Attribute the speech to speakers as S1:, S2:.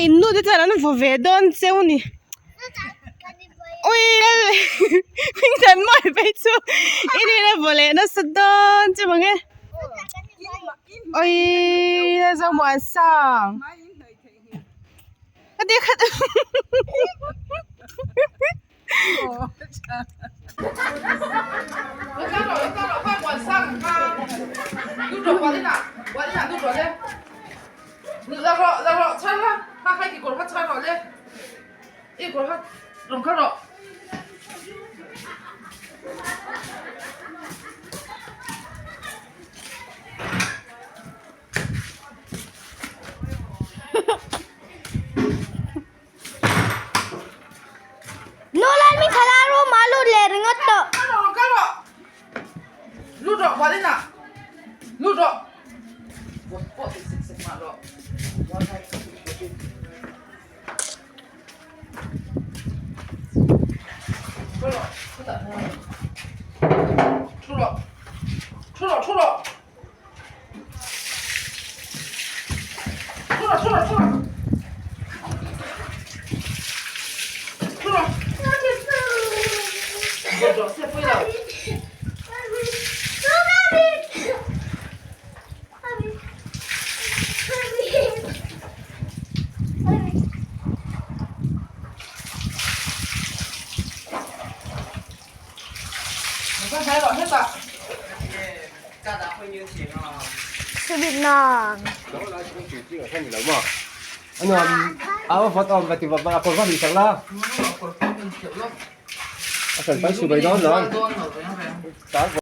S1: In nu te chuan an vaw ve dawn cheu ni. Ui hmingthan mawi phei chu i rin a vaw leh nasa dawn che mange. Ui Zomuansang. Ka ti khat.
S2: Nolan min thla room ah lut leh ringawt tawh.